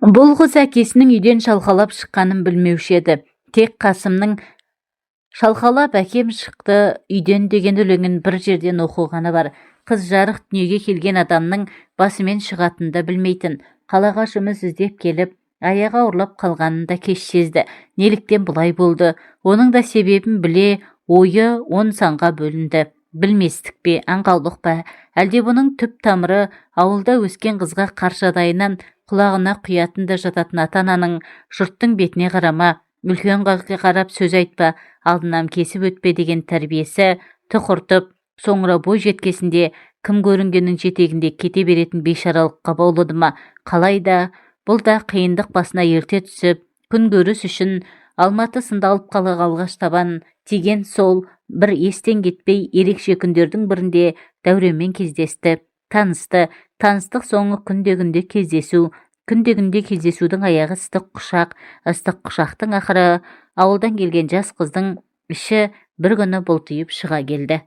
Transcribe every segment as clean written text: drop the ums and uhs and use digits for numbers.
Бұл қыз әкесінің үйден шалқалап шыққанын білмеуші еді. Тек Қасымның «Шалқалап әкем шықты үйден» деген өлеңін бір жерден оқығаны бар. Қыз жарық дүниеге келген адамның басымен шығатынын да білмейтін. Қалаға жұмыс іздеп келіп, аяғы ауырлап қалғанын да кеш сезді. Неліктен бұлай болды? Оның да себебін біле ойы он санға бөлінді. Білместік пе, аңқаулық па, әлде бұның түп тамыры ауылда өскен қызға қаршадайынан құлағына құятын да жататын ата-ананың «жұрттың бетіне қарама, үлкенге қарап сөз айтпа, алдынан кесіп өтпе» деген тәрбиесі тұқыртып, соңыра бой жеткесінде кім көрінгеннің жетегінде кете беретін бейшаралыққа баулыды ма? Қалай да бұл да қиындық басына ерте түсіп, күнкөріс үшін Алматы сынды алып қалаға алғаш табан тиген сол бір естен кетпей ерекше күндердің бірінде Дәуренмен кездесті, танысты. Таныстық соңы күнде-күнде кездесу, күнде-күнде кездесудің аяғы ыстық құшақ, ыстық құшақтың ақыры ауылдан келген жас қыздың іші бір күні бұлтиып шыға келді.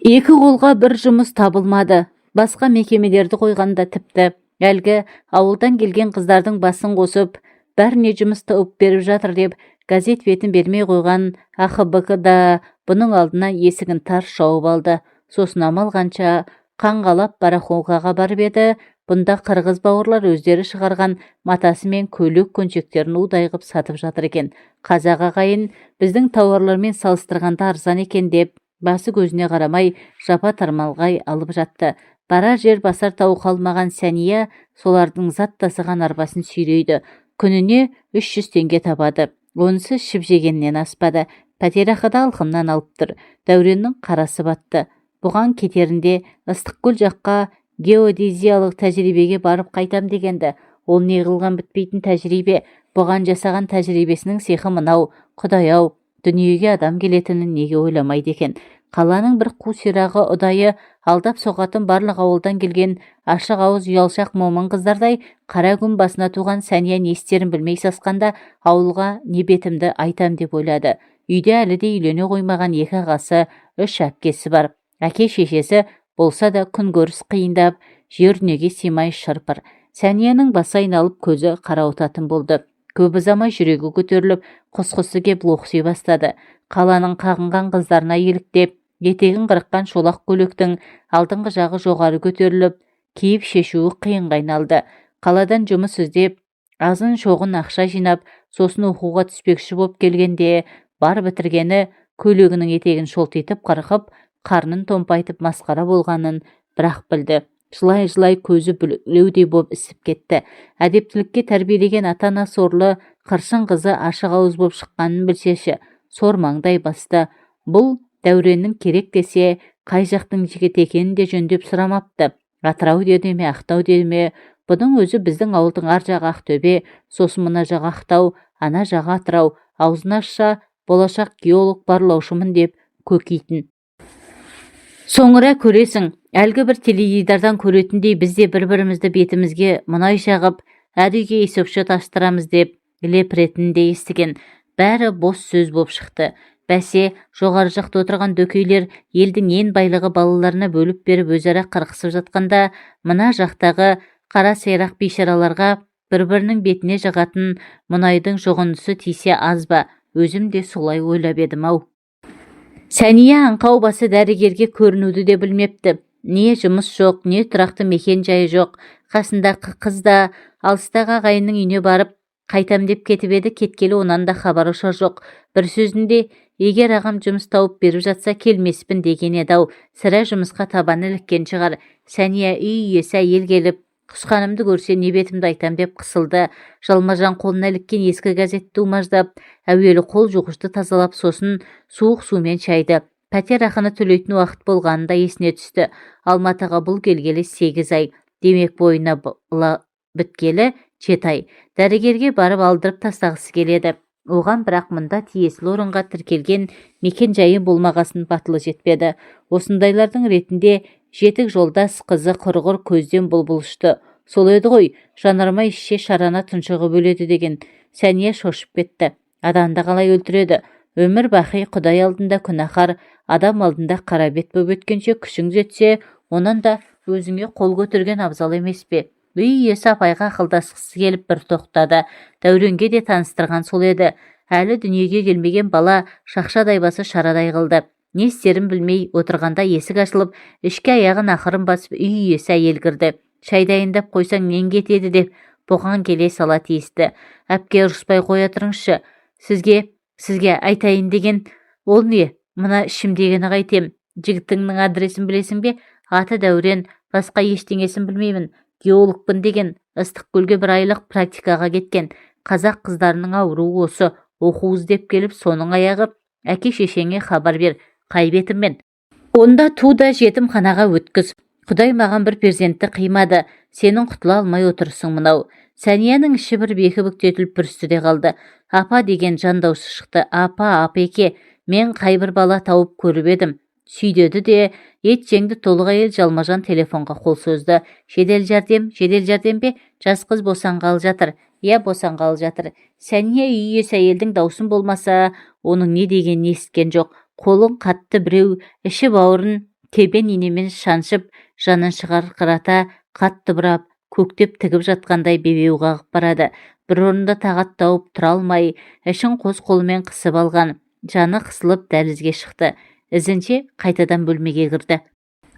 Екі қолға бір жұмыс табылмады. Басқа мекемелерді қойғанда, тіпті әлгі ауылдан келген қыздардың басын қосып, бәріне жұмыс тауып беріп жатыр деп газет бетін бермей қойған АХБК да бұның алдына есігін тарс жауып алды. Сосын амал қанша қаңғалап барахолкаға барып еді, бұнда қырғыз бауырлар өздері шығарған матасы мен көйлек көншектерін удай қып сатып жатыр екен. Қазақ ағайын біздің тауарлармен салыстырғанда арзан екен деп, басы көзіне қарамай жапа тармалғай алып жатты. Барар жер, басар тау қалмаған Сәния солардың зат тасыған арбасын сүйрейді. Күніне 300 теңге табады. Онысы ішіп жегеннен аспады. Пәтер ақы да алқымнан алып тұр. Дәуреннің қарасы батты. Бұған кетерінде Ыстықкөл жаққа геодезиялық тәжірибеге барып қайтам дегенді. Ол не қылған бітпейтін тәжірибе? Бұған жасаған тәжірибесінің сиқы мынау. Құдай-ау, дүниеге адам келетінін неге ойламайды екен? Қаланың бір қу сирағы ұдайы алдап соғатын барлық ауылдан келген ашық ауыз, ұялшақ, момын қыздардай қара күн басына туған Сәния не істерін білмей сасқанда, ауылға не бетімді айтам деп ойлады. Үйде әлі де үйлене қоймаған екі ағасы, үш әпкесі бар. Әке шешесі болса да, күнкөріс қиындап, жер дүниеге сыймай шырпыр. Сәнияның басы айналып, көзі қарауытатын болды. Көп ұзамай жүрегі көтеріліп, құсқысы кеп лоқси бастады. Қаланың қағынған қыздарына еліктеп, етегін қырыққан шолақ көйлектің алдыңғы жағы жоғары көтеріліп, киіп шешуі қиынға айналды. Қаладан жұмыс іздеп, азын шоғын ақша жинап, сосын оқуға түспекші боп келгенде, бар бітіргені көйлегінің етегін шолтитып қырқып, қарнын томпайтып масқара болғанын бірақ білді. Жылай-жылай көзі бүлеудей боп ісіп кетті. Әдептілікке тәрбиелеген ата-ана сорлы қыршын қызы ашық ауыз боп шыққанын білсеші, сор маңдай басты. Бұл Дәуреннің керек десе, қай жақтың жігіті екенін де жөндеп сұрамапты. Атырау деді ме, Ақтау деді ме? Бұның өзі біздің ауылдың ар жағы Ақтөбе, сосын мына жағы Ақтау, ана жағы Атырау. Аузын ашса, болашақ геолог барлаушымын деп көкитін. Соңыра көресің, әлгі бір теледидардан көретіндей, біз де бір-бірімізді бетімізге мұнай жағып, әр үйге есепшот аштырамыз деп лепіретінін де естіген. Бәрі бос сөз боп шықты. Бәсе, жоғары жақта отырған дөкейлер елдің ең байлығы балаларына бөліп беріп, өзара қырқысып жатқанда, мына жақтағы қара сирақ бейшараларға бір-бірінің бетіне жағатын мұнайдың жұғындысы тисе аз ба? Өзім де солай ойлап едім-ау. Сәния аңқау басы дәрігерге көрінуді де білмепті. Не жұмыс жоқ, не тұрақты мекен жайы жоқ. Қасындағы қыз да алыстағы ағайынның үйіне барып қайтам деп кетіп еді, кеткелі онан да хабар ошар жоқ. Бір сөзінде егер ағам жұмыс тауып беріп жатса, келмеспін деген еді-ау. Сірә, жұмысқа табаны іліккен шығар. Сәния үй иесі әйел келіп, құсқанымды көрсе, не бетімді айтам деп қысылды. Жалма-жан қолына іліккен ескі газетті умаждап, әуелі қол жуғышты тазалап, сосын суық сумен шайды. Пәтер ақыны төлейтін уақыт болғаны да есіне түсті. Алматыға бұл келгелі 8 ай, демек, бойына біткелі 7 ай. Дәрігерге барып алдырып тастағысы келеді оған, бірақ мұнда тиесілі орынға тіркелген мекен жайы болмағасын батылы жетпеді. Осындайлардың ретінде жетік жолдас қызы құрғыр көзден бұлбұл ұшты. Сол еді ғой, жанармай ішсе, шарана тұншығып өледі деген. Сәния шошып кетті. Адамды қалай өлтіреді? Өмір бақи құдай алдында күнәһар, адам алдында қара бет боп өткенше, күшің жетсе, онан да өзіңе қол көтерген абзал емес пе? Үй иесі апайға ақылдасқысы келіп бір тоқтады. Дәуренге де таныстырған сол еді. Әлі дүниеге келмеген бала шақшадай басы шарадай қылды. Не істерін білмей отырғанда есік ашылып, ішке аяғын ақырын басып үй иесі әйел кірді. Шай дайындап қойсаң нең кетеді деп бұған келе сала тиісті. Әпке, ұрыспай қоя тұрыңызшы. Сізге айтайын деген ол не? Мына ішімдегіні қайтем? Жігітіңнің адресін білесің бе? Аты Дәурен, басқа ештеңесін білмеймін. Геологпын деген, Ыстықкөлге бір айлық практикаға кеткен. Қазақ қыздарының ауруы осы, оқу іздеп келіп, соның аяғы. Әке-шешеңе хабар бер. Қай бетіммен? Онда ту да жетімханаға өткіз. Құдай маған бір перзентті қимады, сенің құтыла алмай отырсың мынау. Сәнияның іші бір екі бүктетіліп бүрісті де қалды. Апа деген жан даусы шықты. Апа, апеке, мен қай бір бала тауып көріп едім. Сүйдеді де, ет жеңді толық әйел жалмажан телефонға қол созды. Жедел жәрдем, жедел жәрдем бе? Жас қыз босанғалы жатыр. Иә, босанғалы жатыр. Сәния үй иесі әйелдің даусын болмаса, оның не дегенін есіткен жоқ. Қолын қатты біреу іші бауырын тебен инемен шаншып, жанын шығарқырата қатты бұрап, көктеп тігіп жатқандай бебеу қағып барады. Бір орында тағат тауып тұра алмай, ішін қос қолымен қысып алған. Жаны қысылып дәлізге шықты. Ізінше қайтадан бөлмеге кірді.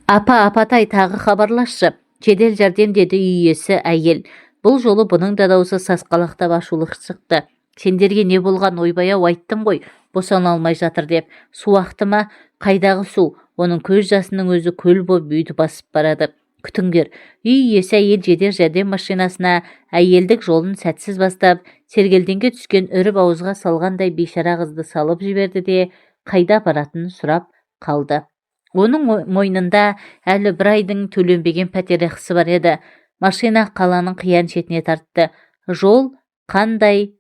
Апа, апатай, тағы хабарласшы. Жедел жәрдем, деді үй иесі әйел. Бұл жолы бұның да даусы сасқалақтап ашулы шықты. Сендерге не болған, ойбай-ау, айттым ғой, босана алмай жатыр деп. Су ақты ма? Қайдағы су? Оның көз жасының өзі көл боп үйді басып барады. Күтіңдер. Үй иесі әйел жедел жәрдем машинасына әйелдік жолын сәтсіз бастап, сергелдеңге түскен үріп ауызға салғандай бейшара қызды салып жіберді де, қайда апаратынын сұрап қалды. Оның мойнында әлі бір айдың төленбеген пәтер ақысы бар еді. Машина қаланың қиян шетіне тартты. Жол қандай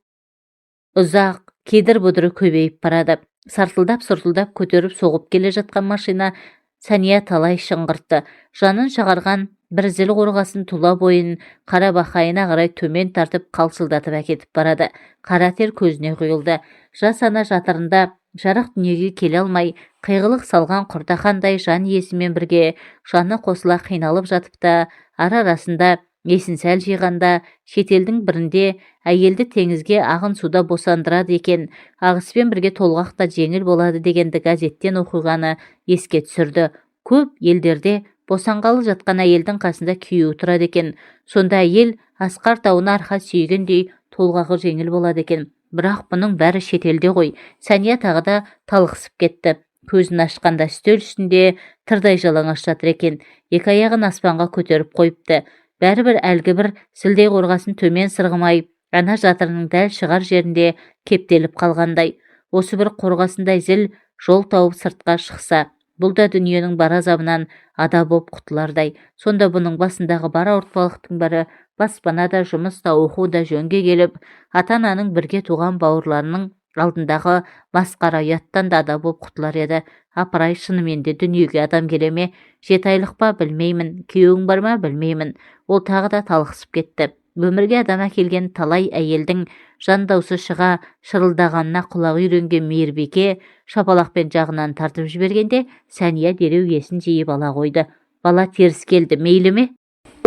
ұзақ, кедір-бұдыры көбейіп барады. Сартылдап-сұртылдап көтеріп соғып келе жатқан машина Сәния талай шыңғыртты. Жанын шығарған бір зіл қорғасын тұла бойын қарабақайына қарай төмен тартып қалшылдатып әкетіп барады. Қара тер көзіне құйылды. Жас ана жатырында жарық дүниеге келе алмай, қиғылық салған құртақандай жан иесімен бірге жаны қосыла қиналып жатып та, ара-арасында есін сәл жиғанда шетелдің бірінде әйелді теңізге ағын суда босандырады екен, ағыспен бірге толғақ та жеңіл болады дегенді газеттен оқығаны еске түсірді. Көп елдерде босанғалы жатқан әйелдің қасында күйеуі тұрады екен. Сонда әйел асқар тауына арқа сүйегендей толғағы жеңіл болады екен. Бірақ бұның бәрі шетелде ғой. Сәния тағы да талықсып кетті. Көзін ашқанда үстел үстінде тырдай жалаңаш жатыр екен. Екі аяғын аспанға көтеріп қойыпты. Бәрібір әлгі бір зілдей қорғасын төмен сырғымай, ана жатырының дәл шығар жерінде кептеліп қалғандай. Осы бір қорғасындай зіл жол тауып сыртқа шықса, бұл да дүниенің бар азабынан ада боп құтылардай. Сонда бұның басындағы бар ауыртпалықтың бәрі, баспана да, жұмыс та, оқу да жөнге келіп, ата-ананың, бірге туған бауырларының алдындағы масқара ұяттан да ада боп құтылар еді. Апырай, шынымен де дүниеге адам келе ме? 7 айлық па, білмеймін. Күйеуің бар ма, білмеймін. Ол тағы да талықсып кетті. Өмірге адам әкелген талай әйелдің жан даусы шыға шырылдағанына құлағы үйренген мейірбике шапалақпен жағынан тартып жібергенде Сәния дереу есін жиып ала қойды. Бала теріс келді, мейлі ме?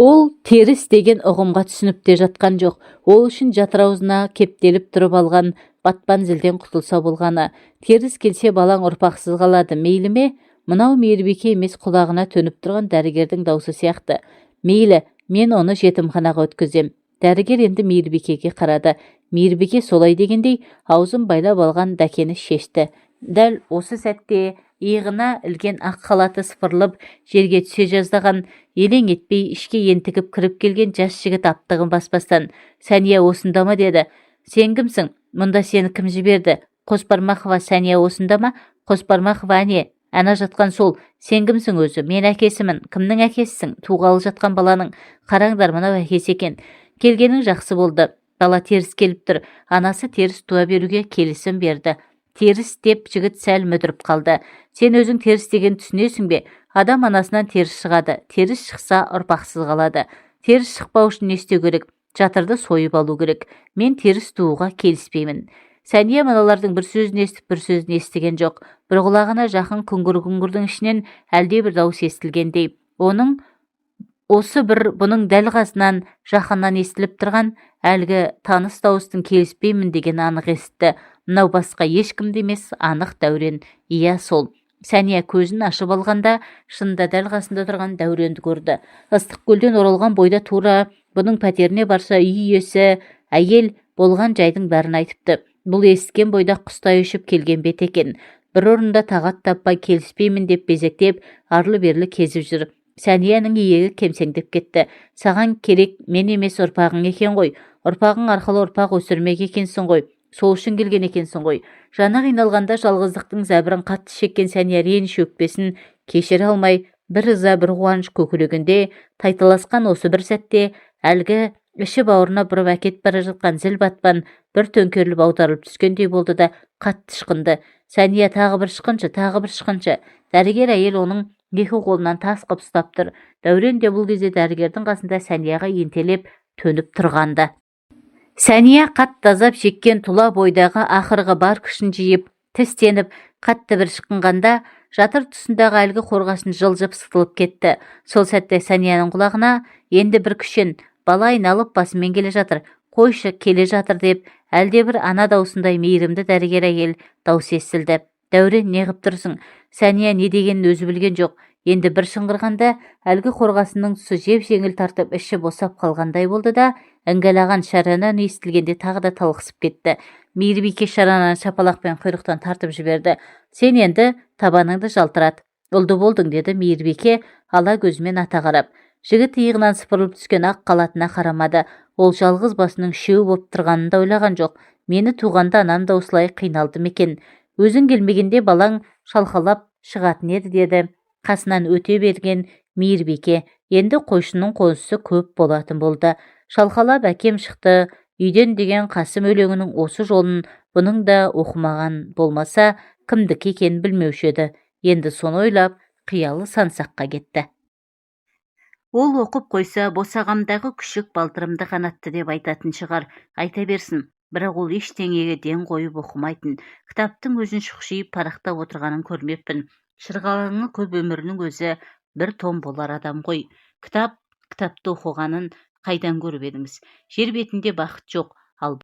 Ол теріс деген ұғымға түсініп те жатқан жоқ. Ол үшін жатыр аузына кептеліп тұрып алған батпан зілден құтылса болғаны. Теріс келсе балаң ұрпақсыз қалады, мейлі ме? Мынау мейірбике емес, құлағына төніп тұрған дәрігердің даусы сияқты. Мейлі, мен оны жетімханаға өткізем. Дәрігер енді мейірбикеге қарады. Мейірбике солай дегендей аузын байлап алған дәкені шешті. Дәл осы сәтте иығына ілген ақ халаты сыпырылып жерге түсе жаздаған, елең етпей ішке ентігіп кіріп келген жас жігіт аптығын баспастан, «Сәния осында ма?» деді. «Сен кімсің? Мұнда сені кім жіберді? Қосбармақова Сәния осында ма?» «Қосбармақова әне, ана жатқан сол. Сен кімсің өзі?» «Мен әкесімін». «Кімнің әкесісің?» «Туғалы жатқан баланың». «Қараңдар, мынау әкесі екен. Келгенің жақсы болды. Бала теріс келіп тұр. Анасы теріс туа беруге келісім берді». «Теріс?» деп жігіт сәл мүдіріп қалды. «Сен өзің теріс деген түсінесің бе? Адам анасынан теріс шығады. Теріс шықса, ұрпақсыз қалады. Теріс шықпау үшін не істеу керек? Жатырды сойып алу керек. Мен теріс тууға келіспеймін». Сәния мыналардың бір сөзін естіп, бір сөзін естіген жоқ. Бір құлағына жақын күңгір-күңгірдің ішінен әлдебір дауыс естілгендей. Оның Осы бір бұның дәл қасынан жақыннан естіліп тұрған әлгі таныс дауыстың келіспеймін деген анық есітті. Мынау басқа ешкімді емес, анық Дәурен. Иә, сол. Сәния көзін ашып алғанда, шынында дәл қасында тұрған Дәуренді көрді. Ыстықкөлден оралған бойда тура бұның пәтеріне барса, үй иесі әйел болған жайдың бәрін айтыпты. Бұл есіткен бойда құстай ұшып келген бет екен. Бір орында тағат таппай, келіспеймін деп безектеп, арлы-берлі кезіп жүр. Сәнияның иегі кемсеңдеп кетті. Саған керек мен емес, ұрпағың екен ғой. Ұрпағың арқылы ұрпақ өсірмек екенсің ғой. Сол үшін келген екенсің ғой. Жаны қиналғанда, жалғыздықтың зәбірін қатты шеккен Сәния реніш өкпесін кешіре алмай, бір ыза, бір қуаныш көкірегінде тайталасқан осы бір сәтте әлгі іші бауырына бұрып әкетіп бара жатқан зіл батпан бір төңкеріліп, аударылып түскендей болды да, қатты ышқынды. Сәния, тағы бір ышқыншы, тағы бір ышқыншы. Дәрігер әйел оның екі қолынан тас қып ұстап тұр. Дәурен де бұл кезде дәрігердің қасында Сәнияға ентелеп төніп тұрғанды. Сәния қатты азап шеккен тұла бойдағы ақырғы бар күшін жиып, тістеніп, қатты бір ышқынғанда, жатыр тұсындағы әлгі қорғасын жылжып, сытылып кетті. Сол сәтте Сәнияның құлағына: «Енді бір күшен, бала айналып басымен келе жатыр, қойшы, келе жатыр», – деп әлдебір ана даусындай мейірімді дәрігер әйел даусы естілді. Дәурен, неғып тұрсың? Сәния не дегенін өзі білген жоқ. Енді бір шыңғырғанда, әлгі қорғасынның тұсы жеп-жеңіл тартып, іші босап қалғандай болды да, іңгәлаған шарана үні естілгенде тағы да талықсып кетті. Мейірбике шарананы шапалақпен құйрықтан тартып жіберді. «Сен енді табаныңды жалтырат, ұлды болдың», – деді мейірбике ала көзімен ата қарап. Жігіт иығынан сыпырылып түскен ақ халатына қарамады. Ол жалғыз басының үшеуі боп тұрғанын да ойлаған жоқ. Мені туғанда анам да осылай қиналды ма екен? Өзің келмегенде балаң шалқалап шығатын еді, деді қасынан өте берген мейірбике. Енді қойшының қозысы көп болатын болды. Шалқалап әкем шықты үйден деген Қасым өлеңінің осы жолын бұның да оқымаған болмаса, кімдікі екенін білмеуші еді. Енді соны ойлап, қиялы сан саққа кетті. Ол оқып қойса, босағамдағы күшік балтырымды қанатты деп айтатын шығар. Айта берсін. Бірақ ол ештеңеге ден қойып оқымайтын. Кітаптың өзін шұқшиып парақтап отырғанын көрмеппін. Шырғалаңы көп өмірінің өзі бір том болар адам ғой. Кітап, кітапты оқығанын қайдан көріп едіңіз? Жер бетінде бақыт жоқ.